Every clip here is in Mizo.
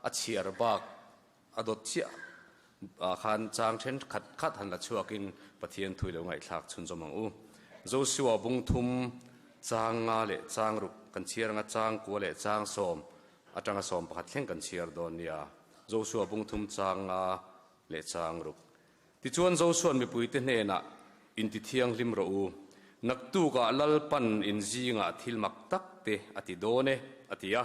A chhiar bak a dawt chiah ah khan chang thenkhat khat han la chhuakin Pathian thui lo ngaihthlak chhunzawm ang u. Joshua bung thum chang nga leh chang ruk kan chhiar anga chang kua leh chang sawm atanga 11 thleng kan chhiar dawn nia. Joshua bung thum chang nga leh chang ruk. Tichuan Joshua'n mipuite hnenah, Inti thianghlim rawh u, naktukah Lalpan in zingah thil mak tak te a ti dawn e, a ti a.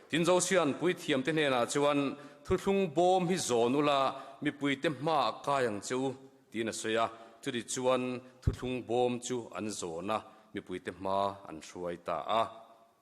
Tin Joshua'n puithiamte hnenah chuan, Thuthlung bawm hi zawn ula, mipuite hmaah kai ang che u, tiin a sawi a. Chutichuan thuthlung bawm chu an zawn a, mipuite hma an hruai ta a.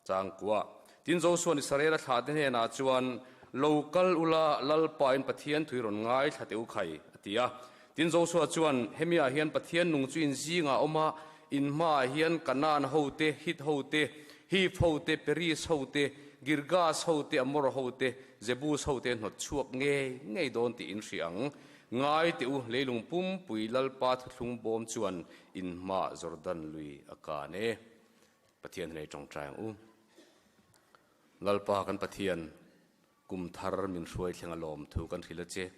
Changkua. Tin Josua'n Israela thlahte hnenah chuan, Lo kal ula, Lalpain Pathian thui rawn ngaithla teh u khai, a ti a. Tin Josua chuan, Hemiah hian Pathian nung chu in zingah a awm a, in hmaah hian Kanaan hote, Hit hote, Hiv hote, Peris hote, Girgas hote, Amor hote, Jebus hote hnawt chhuak ngei ngei dawn tih in hria ang. Ngai teh u, leilung pumpui Lalpa thuthlung bawm chuan in hmaah Jordan lui a kan e. Pathian hnei tawngtai ang u. Lalpa kan Pathian, kum thar min hruai thleng a lawm thu kan hrilh a che.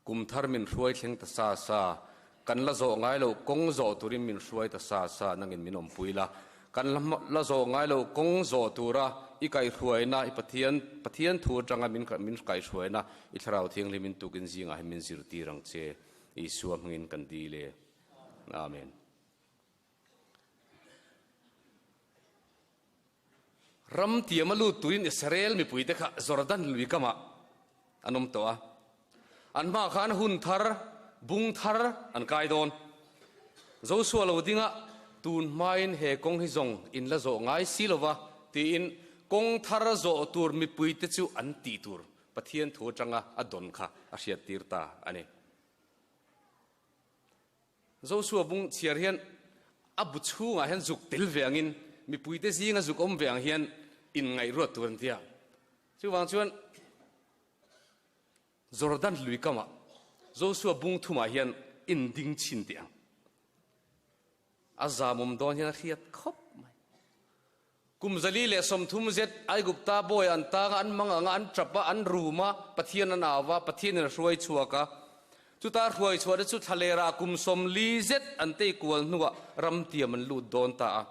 Kum thar min hruai thleng ta sa sa, kan la zawh ngai loh kawng zawh turin min hruai ta sa sa nangin min awmpui la. Kan la zawh ngai loh kawng zawh tura i kaihhruaina, i Pathian Pathian thu atanga min min kaihhruaina i Thlarau Thianghlim in tukin zingah hian min zirtir ang che. Isua hmangin kan dil e. Amen. Ram tiama lut turin Israel mipuite kha Jordan lui kamah an awm tawh a. An hmaah khan hun thar, bung thar an kai dawn. Joshua lo dinga tun hmain he kawng hi zawng in la zawh ngai si lova tiin kawng thar zawh tur mipuite chu an tih tur Pathian thu atanga a dawn kha a hriattir ta a ni. Joshua bung chhiar hian a bu chhungah hian zuk tel ve angin mipuite zinga zuk awm ve ang hian inngaihruat tur an ti a. Chuvang chuan Jordan lui kamah Joshua bung thumah hian inding chhin teh ang. A zamawm dawn hian a hriat khawp mai. Kum 130 zet Aigupta bawi an tang a, an mang ang a, an tap a, an rum a, Pathian an au a, Pathianin a hruai chhuak a. Chuta hruai chhuah te chu thlalerah kum 40 zet an tei kual hnuah ramtiam an lut dawn ta a.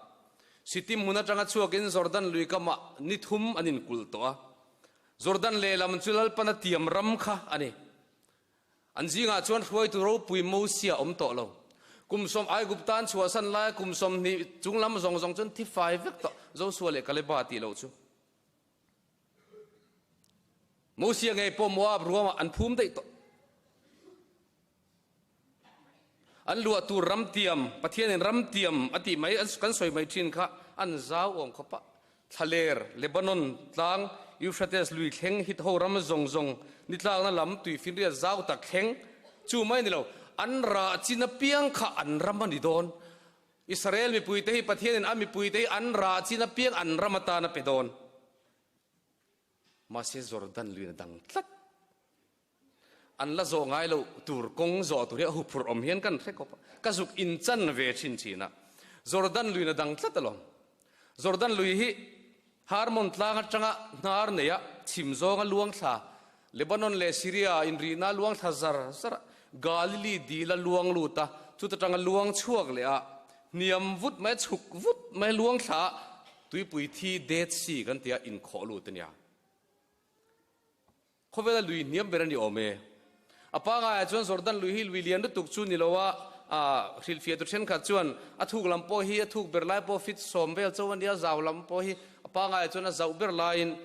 Sitim hmun atanga chhuakin Jordan lui kamah ni thum an inkulh tawh a. Jordan lehlam chu Lalpana tiam ram kha a ni. An zingah chuan hruaitu ropui Mosia awm tawh lo. Kum sawm Aigupta an chhuahsan laia kum 20 chung lam zawng zawng chuan thi fai vek tawh Josua leh Kaleba tih loh chu. Mosia ngei pawh Moab ruamah an phum daih tawh. An luah tur ram tiam, Pathianin ram tiam a tih mai, kan sawi mai thin kha an zau awm khawp a. Thlaler, Lebanon tlang, Euphrates lui thleng, Hit ho ram zawng zawng, ni tlakna lam tuifinriat zau tak thleng, chu mai ni lo, an rah chin apiang kha an ram a ni dawn. Israel mipuite hi Pathianin a mipuite hi an rah chin apiang an ram atan a pe dawn. Mahse Jordan luin a dang tlat. An la zawh ngai loh tur kawng zawh tur hi a huphurh awm hian kan hre khawp a, ka zuk inchan ve thin thin a. Jordan luin a dang tlat alawm. Jordan lui hi Harmon tlang atanga hnar neia chhim zawnga luang thla, Lebanon leh Syria inrihna luang thla zar zar a, Galilee dil a luang lut a, chuta tanga luang chhuak leh a, hniam vut mai, chhuk vut mai luang thla a, tuipui thi Dead Sea kan tia inkhawh lut a nia. Khawvela lui hniam ber a ni awm e. A pangaiah chuan Jordan lui hi lui lian lutuk chu ni lo a, hrilhfiah tu thenkhat chuan a thuk lam pawh hi a thuk ber lai pawh fit 10 vel chauh a nia, zau lam pawh hi a pangaiah chuan a zauh ber laiin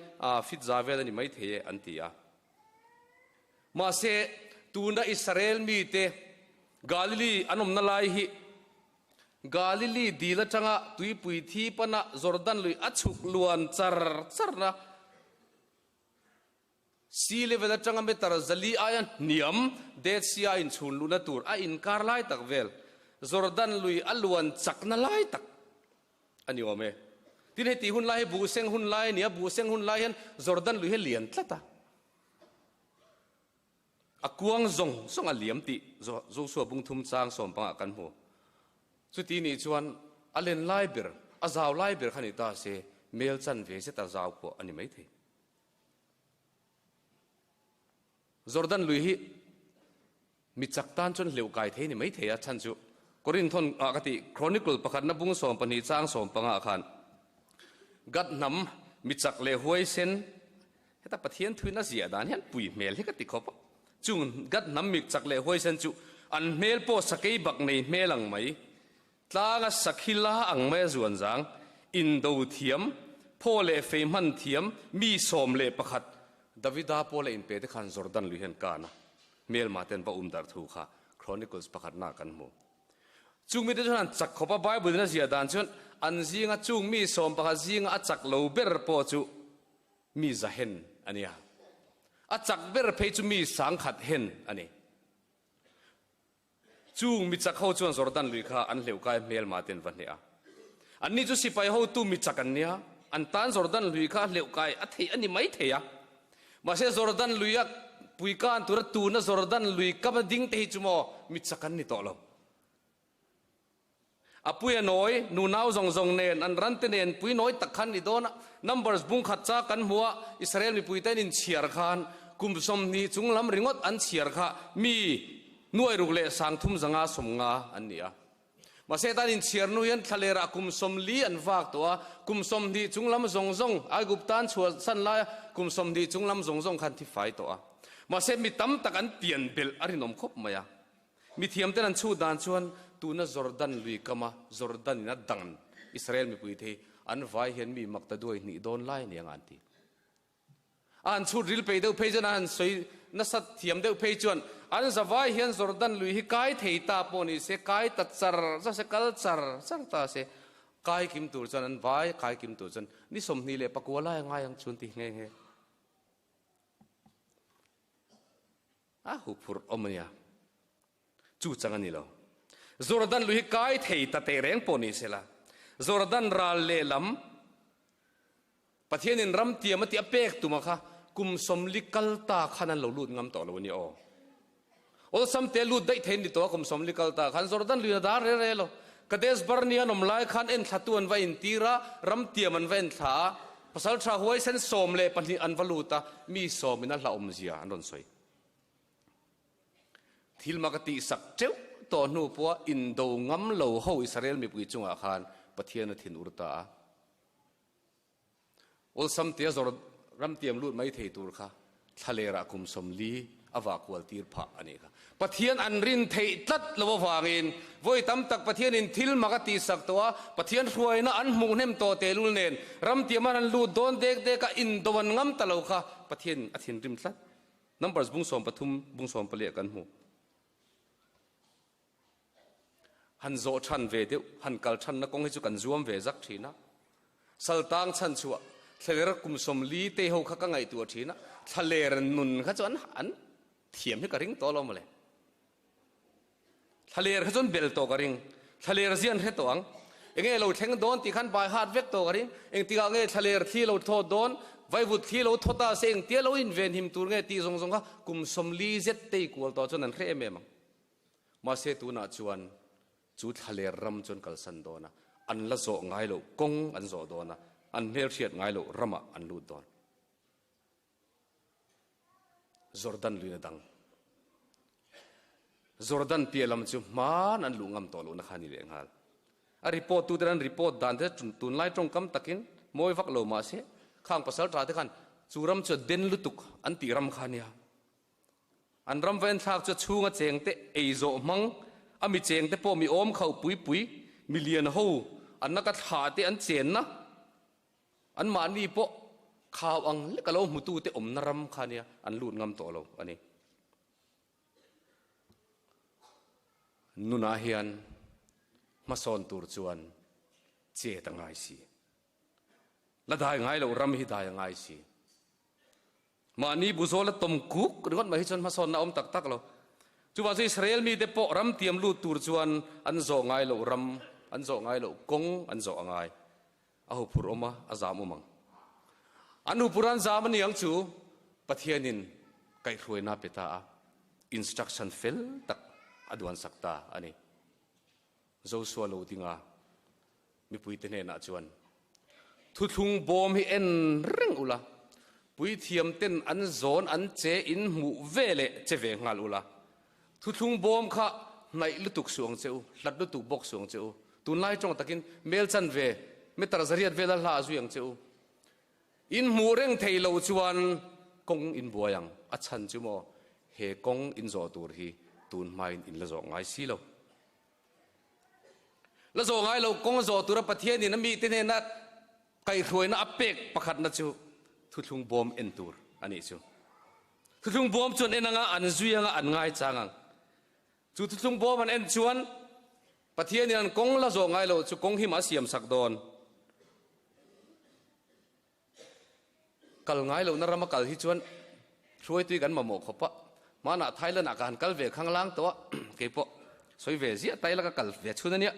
fit za vel a ni maithei e an ti a. Mahse, tuna Israel mite Galilee an awmna lai hi Galilee dil atanga tuipui thi pana Jordan lui a chhuk luan char charna Sea level atanga meter 400 aia hniam Dead Sea a inchhun luhna tur a inkar lai tak vel, Jordan lui a luan chakna lai tak a ni awm e. Tin, heti hun lai hi buhseng hun lai a ni a, buhseng hun lai hian Jordan lui hi a lian tlat a. A kuang zawng zawng a liam tih Joshua bung thum chang sawm pangah kan hmu. Chuti nih chuan a len lai ber, a zau lai ber kha ni ta se, mel chan ve zet a zau pawh a ni maithei. Jordan lui hi mi chak tan chuan hleuh kai thei ni mai thei a, chhan chu Korinthon ah ka tih Chronicle pakhatna bung 12 chang 15 ah khan Gad hnam mi chak leh huaisen heta Pathian thuin a ziah dan hian pui hmel hi ka ti khawp a, chung Gad hnam mi chak leh huaisen chu an hmel pawh sakei bak nei hmel ang mai Tlanga sakhi la ang mai a zuan zang, indo thiam, phaw leh fei hman thiam, mi 11, Davida pawla inpe te khan Jordan lui hian kan a, hmelma ten va um darh thu kha Chronicles pakhatna kan hmu. Chung mite chuan an chak khawp a, Bible in a ziah dan chuan an zinga chung mi 11 zinga a chak lo ber pawh chu mi za hen a nia. A chak ber phei chu mi 1000 hen a ni. Chung mi chak ho chuan Jordan lui kha an hleuh kai hmel mah ten va hneh a. Anni chu sipai hotu mi chak an nia, an tan Jordan lui kha hleuh kai a theih a ni mai thei a. Mahse Jordan lui a pui kan tura tuna Jordan lui kam a ding te hi chu maw mi chak an ni tawh lo. A pui a nawi, nunau zawng zawng nen, an rante nen pui nawi tak khan ni dawn a. Numbers bung khat cha kan hmu a, Israel mipuite an inchhiar khan kum 20 chung lam ringawt an chhiar kha mi 6590 an ni a. Mahse tan inchhiar hnu hian thlalerah kum 40 an vak tawh a, kum 20 chung lam zawng zawng Aigupta an chhuahsan laia kum 20 chung lam zawng zawng khan thi fai tawh a. Mahse mi tam tak an pian belh a rinawm khawp mai a. Mithiamten an chhut dan chuan tuna Jordan lui kama Jordan in a dan Israel mipuite hi an vai hian mi makta duai hnih dawn lai a ni ang a an ti. A han chhut ril peih deuh phei chuan a han sawi nasa thiam deuh phei chuan an zavai hian Jordan lui hi kai thei ta pawh ni se, kai ta char char se, kal char char ta se, kai kim tur chuan an vai kai kim tur chuan ni 29 lai a ngai ang chu an ti nghe nghe. A huphurh awm a nia. Chu chang a ni lo. Jordan lui hi kai thei ta teh reng pawh ni sela, Jordan ral lehlam Pathianin ram tiam a tih a pek tuma kha kum 40 kal ta khan an lo lut ngam tawh lo a ni aw. Awlsam te lut daih thei an ni tawh a kum 40 kal ta khan Jordan lui a dar re re lo. Kadesh Barnea an awm lai khan enthlatu an va intir a, ram tiam an va enthla a, pasal tha huaisen 12 an va lut a, mi sawmin a hlauhawmzia an rawn sawi. Thil mak a tihsak teuh tawh hnu pawha indo ngam lo ho Israel mipui chungah khan Pathian a thin ur ta a. Awlsam tia zawr ramtiam lut mai thei tur kha thlalerah kum 40 a vah kual tir phah a nih kha. Pathian an rin theih tlat lo avangin vawi tam tak Pathianin thil mak a tihsak tawh a, Pathian hruaina an hmuh hnem tawh tehlul nen ramtiam an lut dawn dek dek a, indo an ngam ta lo kha Pathianin a thinrim tlat. Numbers bung 13 bung 14 ah kan hmu. Han zawh than ve deuh, han kal thanna kawng hi chu kan zuam ve zak thin a. Saltang chhan chhuah, thlaler kum 40 te ho kha ka ngaihtuah thin a, thlaler nun kha chu an an thiam hi ka ring tawh lo mawle. Thlaler kha chuan bel tawh ka ring, thlaler zian hre tawh ang. Enge lo thleng dawn tih khan bai hat vek tawh ka ring. Engtikah nge thlaler thli lo thawt dawn, vaivut thli lo thaw ta se engtia lo inven him tur nge tih zawng zawng kha kum 40 zet tei kual tawh chuan an hre em em ang. Mahse tunah chuan chu thlaler ram chuan kalsan dawn a, an la zawh ngai loh kawng an zawh dawn a, an hmelhriat ngai loh ramah an lut dawn. Jordan luina dang. Jordan piah lam chu hman an luh ngam tawh lohna kha a ni leh nghal. A report tuten an report dan te tunlai tawngkam takin mawi vak lo mahse khang pasal tha te khan chu ram chu a den lutuk an tih ram kha a nia. An ram va enthlak chu a chhunga cheng te ei zawh hmang, a mi cheng te pawh mi awm khauh pui pui, mi lian ho an naka thla te an chenna, Anmahni pawh khau ang lek a lo hmutute awmna ram kha nia an lut ngam tawh lo a ni. Nunah hian hmasawn tur chuan chet a ngai si. La dai ngai loh ram hi dai a ngai si. Mahni buzawl a tawm kuk ringawt mai hi chuan hmasawnna a awm tak tak lo. Chuvang chu Israel mite pawh ram tiam lut tur chuan an zawh ngai loh ram, an zawh ngai loh kawng an zawh a ngai. A huphurh awm a, a zam awm ang. An huphurh an zam a ni ang chu Pathianin kaihhruaina a pe ta a, instruction fel tak a duansak ta a ni. Joshua lo dinga mipuite hnenah chuan, Thuthlung bawm hi en reng ula. Puithiam ten an zawn an che in hmuh ve leh che ve nghal ula. Thuthlung bawm kha hnaih lutuk suh ang che u, hlat lutuk bawk suh ang che u. Tunlai tawng takin mel chanve, meter zariat vela hla a zui ang che u. In hmuh reng thei lo chuan kawng in buai ang, a chhan chu maw he kawng in zawh tur hi tun hmain in la zawh ngai si lo. La zawh ngai lo kawng zawh tura Pathianin a mite hnena kaihhruaina a pek pakhatna chu thuthlung bawm en tur a nih chu. Thuthlung bawm chu an en anga an zui anga an ngaichang ang. Chu thuthlung bawm an en chuan Pathianin an kawng la zawh ngai loh chu kawng him a siamsak dawn. Kal ngai lohna rama kal hi chuan hruaitui kan mamawh khawp a, hmanah Thailand ah ka han kal ve khanglang tawh a, keipawh sawi ve ziah ta ila ka kal ve chhun a nia.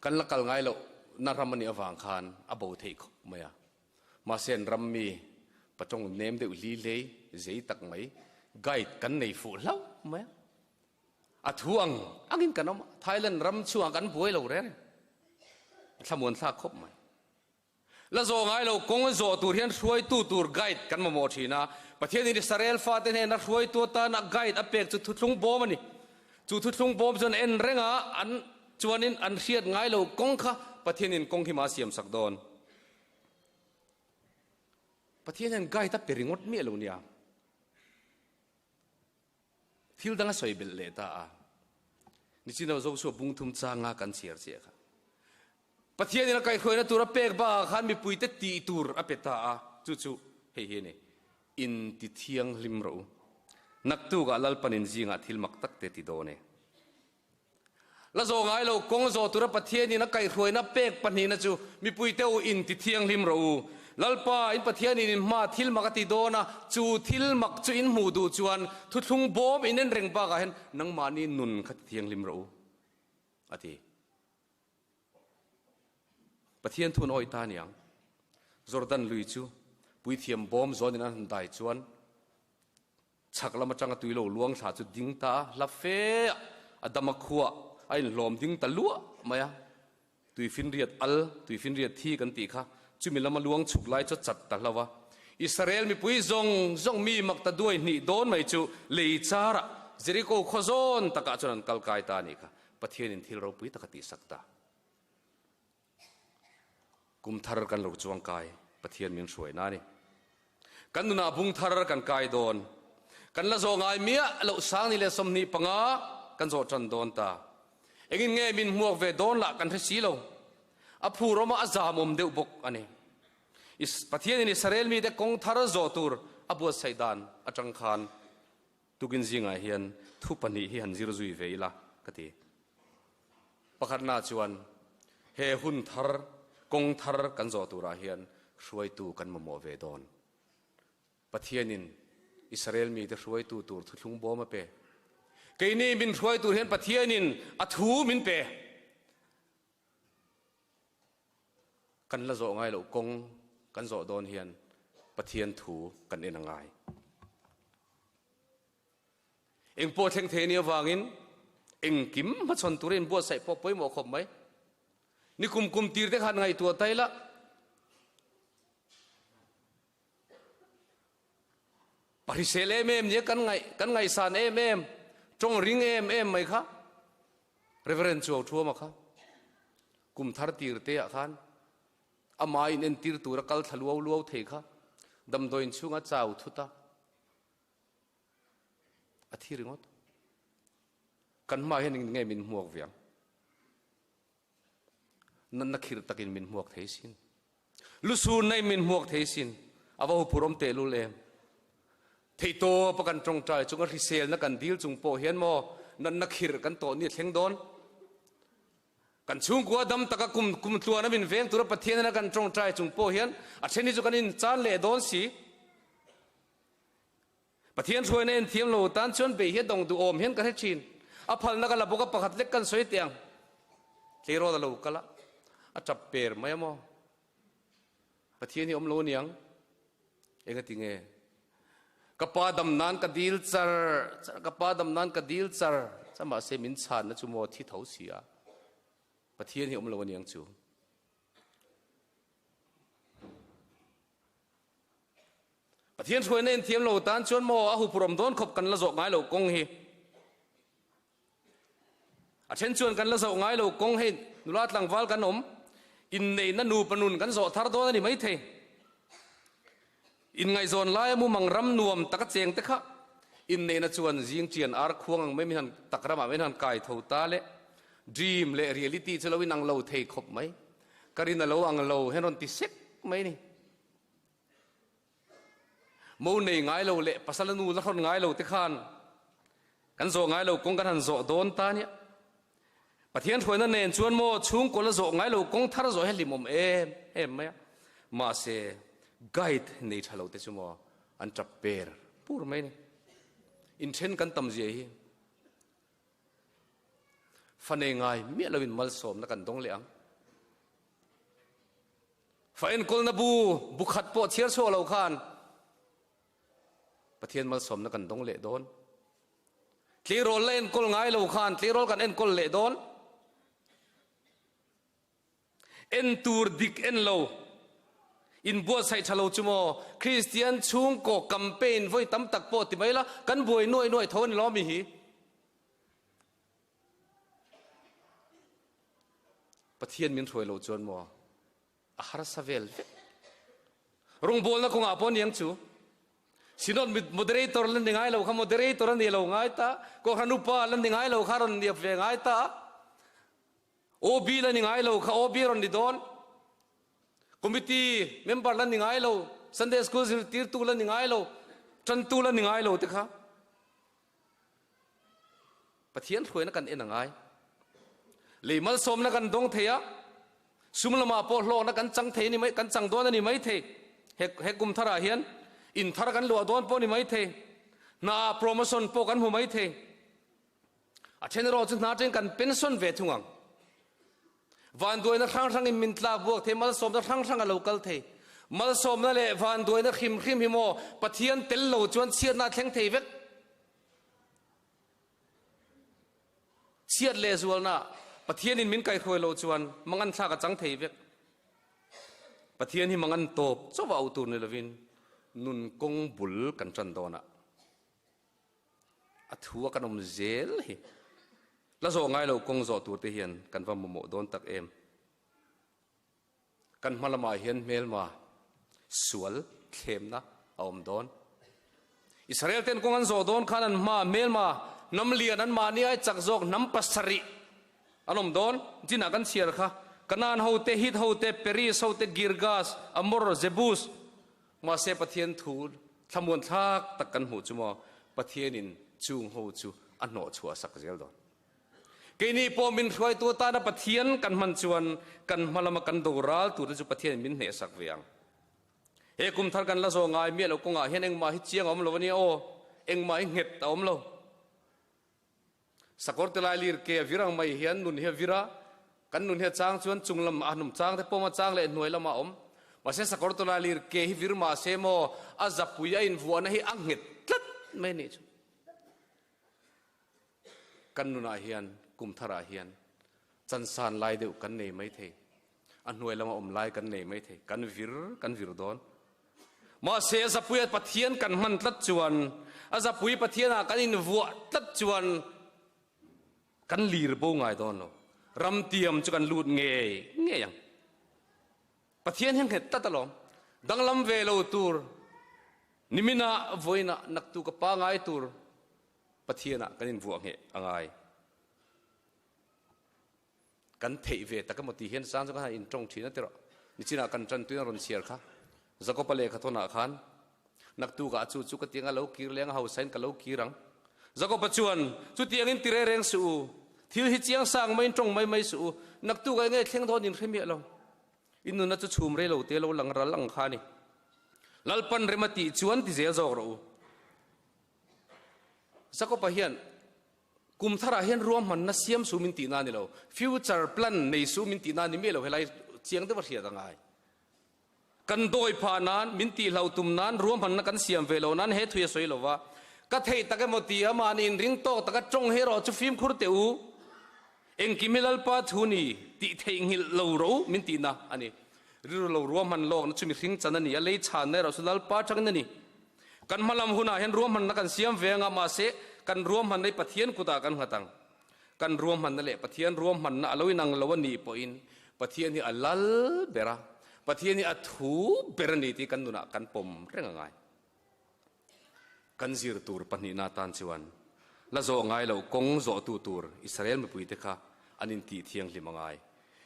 Kan la kal ngai lohna ram a nih avang khan a bo theih khawp mai a. Mahse an ram mi patawng nem deuh hli hlei zei tak mai guide kan nei fuh hlauh mai a. A thu ang angin kan awm a, Thailand ram chhungah kan buai lo reng reng. A thlamuan thlak khawp mai. La zawh ngai lo kawng zawh tur hian hruaitu tur guide kan mamawh thin a, Pathianin Israel fate hnena hruaitu atana guide a pek chu thuthlung bawm a ni. Chu thuthlung bawm chuan en reng a, an chuanin an hriat ngai lo kawng kha Pathianin kawng hi mah a siamsak dawn. Pathian hian guide a pe ringawt miah lo nia. Thil dang a sawi belh leh ta a. Nichino Joshua bung thum changa kan chhiar chiah kha. Pathianin a kaihhruaina tur a pek bakah khan mipuite tih tur a pe ta a, chu chu hei hi a ni, Inti thianghlim rawh u. Naktukah Lalpanin zingah thil mak tak te ti dawn e. La zawh ngai lo, kawng zawh tura Pathianin a kaihhruaina pek pahnihna chu mipuite u inti thianghlim rawh u. Lalpa, in Pathianin in hma thil mak a ti dawn a, chu thil mak chu in hmuh duh chuan thuthlung bawm in en reng bakah hian nangmahni nun kha ti thianghlim rawh u, a ti. Pathian thun awih ta aniang. Jordan lui chu puithiam bawm zawnin an han dai chuan Chhak lam atanga tui lo luang thla chu ding ta a, hla fe a, a dam a khuah a inhlawm ding ta luah mai a. Tuifinriat al, tuifinriat thi kan tih kha, chumi lama luang chhuk lai chu a chat ta hlo a. Israel mipui zawng zawng mi mak ta duai hnih dawn mai chu lei charah Jeriko khaw zawn takah chuan an kal kai ta a nih kha. Pathianin thil ropui tak a tihsak ta. Kum thar kan lo chuang kai, Pathian min hruai na a ni. Kan nunah bung thar kan kai dawn. Kan la zawh ngai miah loh sangni leh 25 kan zawh tan dawn ta. Engin nge min hmuak ve dawn lah kan hre si lo. A phurawm a a zamawm deuh bawk a ni. Pathianin Israel mite kawng thar zawh tur a buatsaih dan atang khan Tukin zingah hian thu pahnih hi han zir zui ve ila ka ti. Pakhatna chuan he hun thar, kawng thar kan zawh turah hian hruaitu kan mamawh ve dawn. Pathianin Israel mite hruaitu tur thuthlung bawm a pe. Keini min hruai tur hian Pathianin a thu min pe. Kan la zawh ngai loh kawng kan zawh dawn hian Pathian thu kan en a ngai. Eng pawh thleng thei a nih avangin engkim hmachhawn tura inbuatsaih pawh pawimawh khawp mai. Nikum kum tir te khan ngaihtuah ta ila, Pahrisel em em nia kan ngaih kan ngaihsan em em tawng ring em em mai kha Reverend Chuau Thuama kha kum thar tir te ah khan ama in entir tura kal thla luau luau thei kha damdawiin chhunga chau thut a a thi ringawt kan hma hian nge min hmuak viang Natna khirh takin min hmuak thei sin. Lusun in min hmuak thei sin. A va huphurh awm tehlul em. Theihtawp a kan tawngtai chunga hriselna kan dil chung pawh hian maw natna khirh kan tawh ni a thleng dawn. Kan chhungkua dam taka kum kum tluana min veng tura Pathian a kan tawngtai chung pawh hian a then hi chu kan inchan leh dawn si. Pathian hruaina en thiam lo tan chuan bei hi a dawng duhawm hian ka hre thin. A phalna ka la bawk a, pakhat lek kan sawi teh ang. Tleirawl a lo kal a, a tap per mai a maw? Pathian hi awm lo aniang. Engati nge? Ka pa dam nan ka dil char char, ka pa dam nan ka dil char char, mahse min chhanna chu maw thi tho si a. Pathian hi awm lo aniang chu. Pathian hruaina en thiam lo tan chuan maw a huphurhawm dawn khawp kan la zawh ngai lo kawng hi. A then chuan kan la zawh ngai lo kawng hei nula tlangval kan awm, inneihna nupa nun kan zawh thar dawn a ni maithei. Inngaihzawn laia mumang ram nuam taka cheng te kha inneihna chuan zing chian ar khuang ang mai min han tak ramah min han kai tho ta le. Dream leh reality chu lo inang lo thei khawp mai. Ka rin a lo ang lo hian rawn ti sek mai ni. Mo nei ngai lo leh pasal a nu la hrawn ngai lo te khan kan zawh ngai lo kawng kan han zawh dawn ta nia. Pathian hruaina nen chuan maw chhungkaw la zawh ngai lo kawng thar zawh hi hlimawm em em mai a. Mahse guide nei tha lo te chu maw an tap per pur mai ni. Inthen kan tam zia hi fa nei ngai miah loin malsawmna kan dawng leh ang. Fa enkawlna bu bu khat pawh chhiar chhuak lo khan Pathian malsawmna kan dawng leh dawn. Tleirawl la enkawl ngai lo khan tleirawl kan enkawl leh dawn. En tur dik en lo, inbuatsaih tha lo chu maw Kristian chhungkaw campaign vawi tam tak pawh ti mai la, kan buai nuai nuai tho a ni lawm mi hi. Pathian min hruai lo chuan maw a harsa vel vek. Rawngbawlna kawngah pawh niang chu Synod moderator la ni ngai lo kha moderator a ni lo ngai ta, Kohhran upa la ni ngai lo kha rawn niap ve ngai ta, OB la ni ngai lo kha OB rawn ni dawn, Committee member la ni ngai lo, Sunday School zirtirtu la ni ngai lo, tantu la ni ngai lo te kha. Pathian hruaina kan en a ngai. Lei malsawmna kan dawng thei a, sum lamah pawh hlawkna kan chang thei a ni mai, kan chang dawn a ni mai thei. He, he kum tharah hian in thar kan luah dawn pawh a ni mai thei. Hnaah promotion pawh kan hmu mai thei. A then erawh chu hna atangin kan pension ve thung ang. Vanduaina hrang hrangin min tlak buak thei, malsawmna hrang hrang a lo kal thei. Malsawmna leh vanduaina hrim hrim hi maw Pathian tel lo chuan chhiatna a thleng thei vek. Chhiat leh zualna Pathianin min kaihruai lo chuan mangan thlak a chang thei vek. Pathian hi mangan tawp chauh a auh tur ni lovin nun kawng bul kan tan dawnah a thu a kan awm zel hi la zawh ngai lo kawng zawh tur te hian kan va mamawh dawn tak em. Kan hma lamah hian hmelma sual thlemna a awm dawn. Israel ten kawng an zawh dawn khan an hma hmelma hnam lian an mahni ai chak zawk hnam pasarih an awm dawn. Chinah kan chhiar kha Kanaan hote, Hit hote, Peris hote, Girgas, Amor, Jebus. Mahse Pathian thu thlamuan thlak tak kan hmuh chu maw Pathianin chung ho chu a hnawh chhuah sak zel dawn. Keini pawh min hruaitu atana Pathian kan hman chuan kan hma lama kan doral turte chu Pathianin min hnehsak ve ang. He kum thar kan la zawh ngai miah lo kawngah hian engmah hi chiang a awm lo a nia aw, engmah hi nghet a awm lo. Sakawr te lai lir ke a vir ang mai hian nun hi a vir a, kan nun hi a chang chuan chung lam a hnum chang te pawm a chang leh hnuai lamah a awm. Mahse sakawr te lai lir ke hi vir mahse maw a zapui a invuahna hi a nghet tlat mai a nih chu. Kan nunah hian kum tharah hian chansan lai deuh kan nei mai thei, a hnuai lama awm lai kan nei mai thei, kan vir kan vir dawn. Mahse a zapuia Pathian kan hman tlat chuan, a zapui Pathianah kan invuah tlat chuan kan lir bo ngai dawn lo. Ramtiam chu kan lut ngei ngei ang. Pathian hi a nghet tlat alawm. Danglam ve lo tur niminah vawiinah naktuk a pangai tur Pathianah kan invuah ngheh a ngai. Kan theih ve tak emaw ti hian chang chu kan han intawng thin a tirh. Nichinah kan tantuin a rawn chhiar kha. Jakob-a lehkha thawnah khan naktukah chu chu ka tiang a lo kir leng a hausain ka lo kir ang. Jakob-a chuan chutiangin ti reng reng suh u. Thil hi chiang sang maiin tawng mai mai suh u. Naktukah enge thleng dawn in hre miah lo. In nunna chu chhum rei lo te lo lang ral ang kha a ni. Lalpan rem a tih chuan ti zel zawk rawh u. Jakob-a hian kum tharah hian ruahmanna siam su min tihna a ni lo, future plan nei su min tihna a ni miah lo helai chiang deuh a hriat a ngai. Kan dawi phah nan, min tihlo tum nan, ruahmanna kan siam ve lo nan he thui a sawi lo va. Ka theih tak emaw ti a mahni inring tawk taka tawng hi erawh chu fimkhur teh u, engkim hi Lalpa thu ni tih theihnghilh lo ro min tihna a ni. Rilru lo ruahman lawkna chu mihring chan a ni a, lei chhanna erawh chu Lalpa atangin a ni. Kan hmalam hunah hian ruahmanna kan siam ve anga mahse kan ruahmanna hi Pathian kutah kan nghat ang. Kan ruahmanna leh Pathian ruahmanna a lo inang lo a nih pawhin Pathian hi a lal ber a, Pathian hi a thu ber a ni tih kan nunah kan pawm reng a ngai. Kan zir tur pahnihna atan chuan la zawh ngai loh kawng zawhtu tur Israel mipuite kha an intih thianghlim a ngai.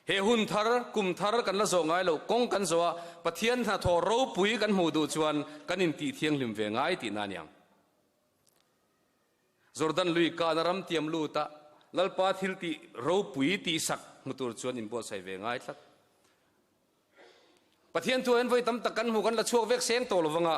He hun thar, kum thar kan la zawh ngai loh kawng kan zawh a, Pathian hnathawh ropui kan hmuh duh chuan kan intih thianghlim ve ngai tihna a niang. Jordan lui kana ram tiam lut a, Lalpa thiltih ropui tihsak hmu tur chuan inbuatsaih ve ngai tlat. Pathian thu hian vawi tam tak kan hmu kan la chhuak vek seng tawh lovang a,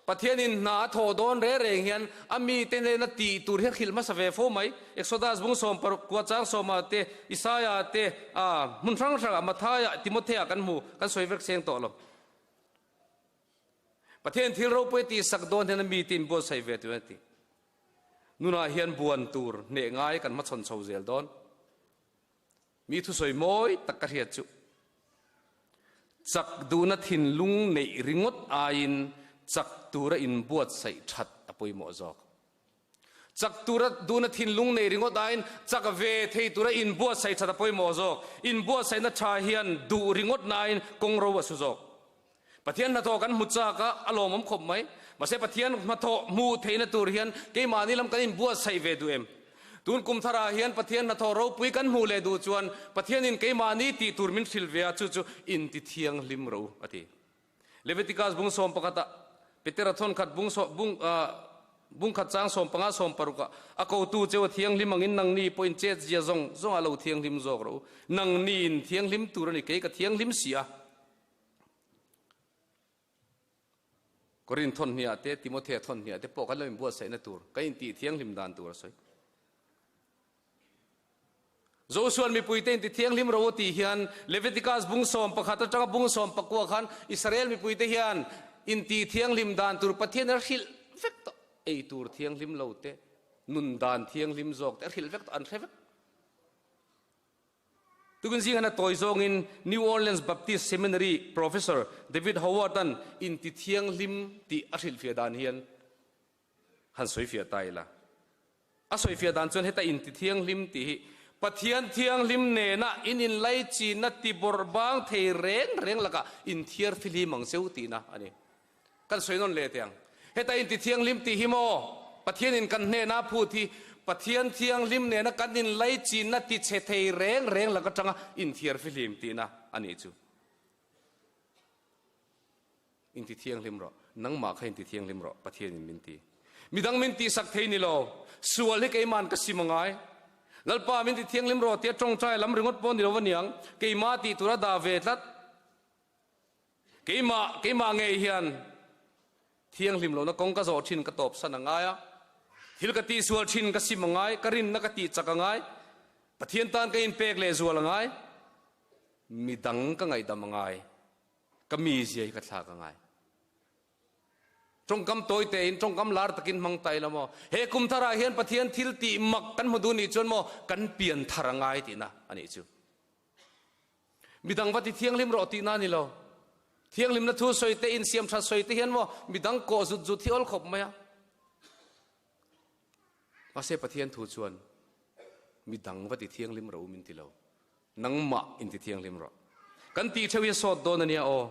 Pathianin hna a thawh dawn reng reng hian a mite hnena tih tur hi a hrilh hmasa ve fo mai. Exodus bung sawm paruk kua chang sawma te, Isaia te, a hmun hrang hrangah Mathaia, Timothea kan hmu kan sawi vek seng tawh lo. Pathian thil ropui a tihsak dawn hian a mite inbuatsaih ve tur a ti. Nunah hian buan tur hneh ngai kan hmachhawn chho zel dawn. Mi thusawi mawi tak ka hriat chu chak duhna thinlung neih ringawt aiin chak tura inbuatsaih that a pawimawh zawk. Chak tura duhna thinlung neih ringawt aiin chak ve thei tura inbuatsaih that a pawimawh zawk. Inbuatsaihna tha hian duh ringawt na aiin kawngro a su zawk. Pathian hnathawh kan hmu chak a, a lawmawm khawp mai. Mahse Pathian hnathawh hmuh theihna tur hian keimahni lam kan inbuatsaih ve duh em? Tun kum tharah hian Pathian hnathawh ropui kan hmuh leh duh chuan Pathianin keimahni tih tur min hrilh ve a, chu chu intithianghlim ro a ti. Leviticus bung sawm pakhatah Petera thawnkhat bung bung bungkhat chang 15 16 ah a kotu cheu a thianghlim angin nangni pawhin chet zia zawng zawngah lo thianghlim zawk ro. Nangni in thianghlim tur a ni, kei ka thianghlim si a. Korin thawnhniah te, Timothea thawnhniah te pawh kan lo inbuatsaihna tur, kan intih thianghlim dan tur a sawi. Josuan mipuite inti thianghlim ro tih hian Leviticus bung 11 atanga bung 19 khan Israel mipuite hian inti thianghlim dan tur Pathian a hrilh vek tawh. Ei tur thianghlim lo te, nun dan thianghlim zawk te a hrilh vek tawh, an hre vek. Tukin zingan a tawi zawngin New Orleans Baptist Seminary Professor David Howard-a'n intithianghlim tih a hrilhfiah dan hian han sawifiah ta ila. A sawifiah dan chuan heta intithianghlim tih hi Pathian thianghlim nena in inlaichinna tibawrh bang thei reng reng lakah inthiar fihlim ang cheu tihna a ni. Kan sawi nawn leh teh ang. Heta intithianghlim tih hi maw Pathianin kan hnena phut hi Pathian thianghlim nena kan inlaichinna tichhe thei reng reng lak atanga inthiar fihlim tihna a nih chu. Intithianghlim rawh. Nangmah kha intithianghlim rawh Pathianin min ti. Midang min tihsak thei ni lo. Sual hi keima'n ka sim angai. Lalpa min tithianghlim rawh tia tawngtai lam ringawt pawh ni lo aniang. Keimah tih tura dah ve tlat. Keimah, keimah ngei hian thianghlim lohna kawng ka zawh thin ka tawpsan a ngai a, thil ka tihsual thin ka sim a ngai, ka rinna ka tihchak a ngai, Pathian tan ka inpek lehzual a ngai, midang ka ngaihdam a ngai, ka mizia hi ka thlak a ngai. Tawngkam tawi tein, tawngkam lar takin hmang ta ila maw? He kum tharah hian Pathian thil tih mak kan hmu duh nih chuan maw kan pian thar a ngai tihna a nih chu. Midang va ti thianghlim rawh tihna a ni lo. Thianghlimna thu sawi te, insiam that sawi te hian maw midang kawh zut zut hi awl khawp mai a. Mahse Pathian thu chuan midang va ti thianghlim rawh u min ti lo. Nangmah in ti thianghlim rawh. Kan tih theuh hi a sawt dawn a nia aw.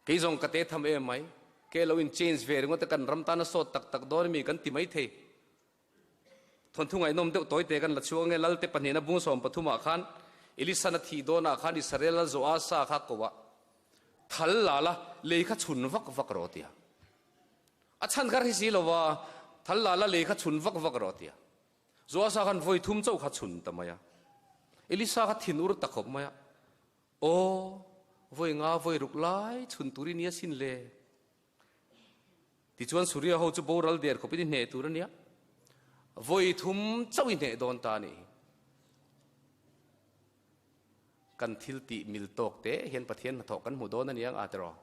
Kei zawng ka te tham em mai. Ke lo in change ve ringawt a kan ram tan a sawt tak tak dawn ami kan ti mai thei. Thawnthu ngaihnawm deuh tawite kan la chhuak ange, Lalte pahnihna bung 13 ah khan Elisan a thih dawnah khan Israel lal Joasa kha ko a, Thal la la, lei kha chhun vak vak rawh tia. A chhan kha hre si lo va, Thal la la, lei kha chhun vak vak rawh tia. Joasa khan vawi thum chauh kha chhun ta mai a. Elisa kha thin ur ta khawp mai a, Aw, vawi nga vawi ruk lai chhun tur i nia sin le. Tichuan Suria ho chu boral der khawpin i hneh tur a nia. Vawi thum chauh i hneh dawn ta a nih hi. Kan thil tih mil tawk te hian Pathian hnathawh kan hmu dawn a nia ang a tiraw.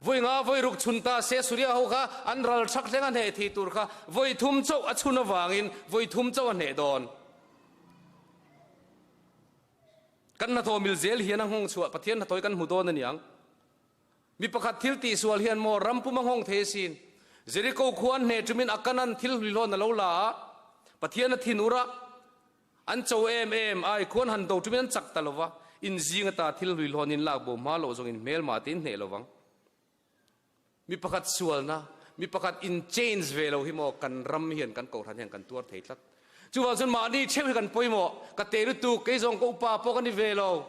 Vawi nga vawi ruk chhun ta se Suria ho kha an ral thak thleng a hneh thei tur kha vawi thum chauh a chhun avangin vawi thum chauh a hneh dawn. Kan hnathawh mil zel hian a nghawng chhuah Pathian hnathawh hi kan hmu dawn a niang. Mi pakhat thil tihsual hian maw ram pum a nghawng thei asin. Jeriko khua an hneh ṭumin a Kanan thil hluihlawn a lo la a, Pathian a thin ur a, an cho em em ai khuan han do ṭumin an chak ta lo va, in zing ata thil hluihlawn in lak bo hma loh zawng in hmelmah te in hneh lo vang. Mi pakhat sualna, mi pakhat in change ve lo hi maw kan ram hian kan kohhran hian kan tuar thei tlat. Chuvang chuan mahni ṭheuh hi kan pawimawh, ka te lutuk, kei zawng ka upa pawh ka ni ve lo.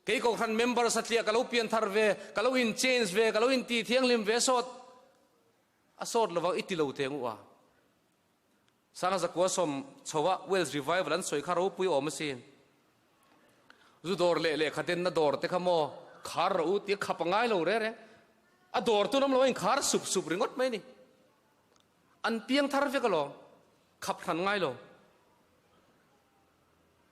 Kei kohhran member satliah ka lo pian thar ve, ka lo in change ve, ka lo in ti thianghlim ve sawt a sawt lovang i ti lo teng u a. Sanga zakua sawm chhoa Wales Revival an sawi kha ropui awm asin. Zu dawr leh lehkha denna dawr te kha maw khar rawh u tia khap a ngai lo reng reng. A dawr tun awm lo a inkhar sup sup ringawt mai ni. An piang thar vek alawm, khap hran ngai lo.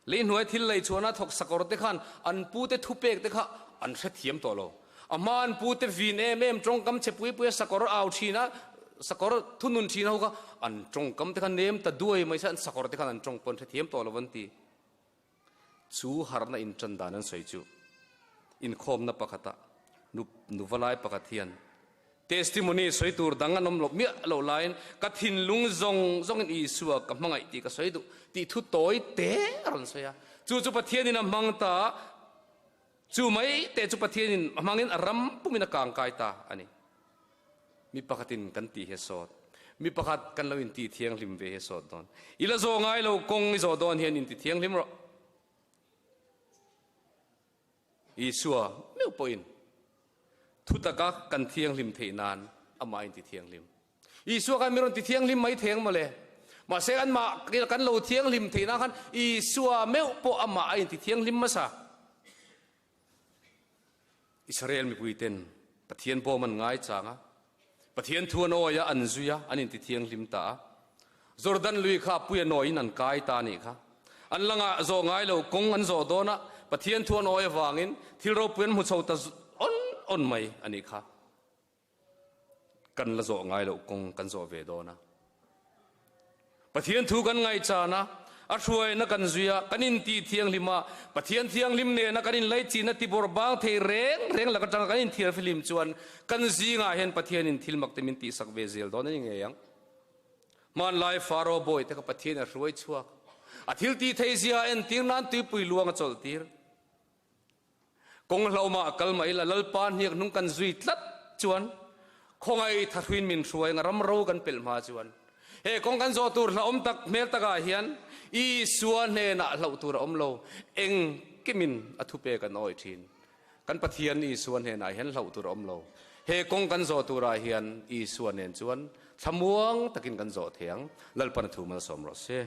Lei hnuai thil lei chhuahna thawk sakawr te khan an pute thupek te kha an hrethiam tawh lo. A hma an pute vin em em tawngkam che pui puia sakawr au thin a, sakawr thunun thin ho kha an tawngkam te kha nem ta duai mai se an sakawr te khan an tawng pawh an hrethiam tawh lo an ti. Chu harhna intan dan an sawi chu inkhawmna pakhatah nu nuvalai pakhat hian Testimony sawi tur dang an awm loh miah loh laiin ka thinlung zawng zawngin Isua ka hmangaih tih ka sawi duh tih thu tawi te a rawn sawi a. Chu chu Pathianin a hmang ta a, chu mai te chu Pathianin a hmangin a ram pumin a kangkai ta a ni. Mi pakhatin kan tih hi a sawt. Mi pakhat kan lo intih thianghlim ve hi a sawt dawn. I la zawh ngai lo kawng i zawh dawn hian inti thianghlim rawh. Isua meuh pawhin thutaka kan thianghlim theih nan amah a inti thianghlim. Isua khan mi rawn ti thianghlim mai thei ang mawle. Mahse anmah kan lo thianghlim theih nan khan Isua meuh pawh amah a inti thianghlim hmasa. Israel mipuiten Pathian bawm an ngai chang a, Pathian thu an awi a, an zui a, an inti thianghlim ta a. Jordan lui kha pui a nawiin an kai ta a nih kha. An la ngah zawh ngai lo, kawng an zawh dawn a, Pathian thu an awi avangin thil ropui an hmu chho ta awn awn mai a nih kha. Kan la zawh ngai loh kawng kan zawh ve dawn a. Pathian thu kan ngaihchan a, a hruaina kan zui a, kan intih thianghlim a, Pathian thianghlim nena kan inlaichin a tibawrh bang thei reng reng lak atanga kan inthiarfihlim chuan kan zingah hian Pathianin thil mak te min tihsak ve zel dawn a ni ngei ang. Hmanlai Faro bawi te kha Pathian a hruai chhuak. A thil tih theih zia a entir nan tuipui luang a chawlh tir. Kawng hlauhmah a kal mai la, Lalpa hniak hnung kan zui tlat chuan khawngaih thahruin min hruai anga ram ro kan pelh hma chuan he kawng kan zawh tur hlauhawm tak hmel takah hian Isua hnenah hlauh tur a awm lo, engkimin a thupe kan awih thin. Kan Pathian Isua hnenah hian hlauh tur a awm lo. He kawng kan zawh turah hian Isua nen chuan thlamuang takin kan zawh thei ang. Lalpan a thu malsawm rawh se.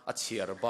A chhiar bak.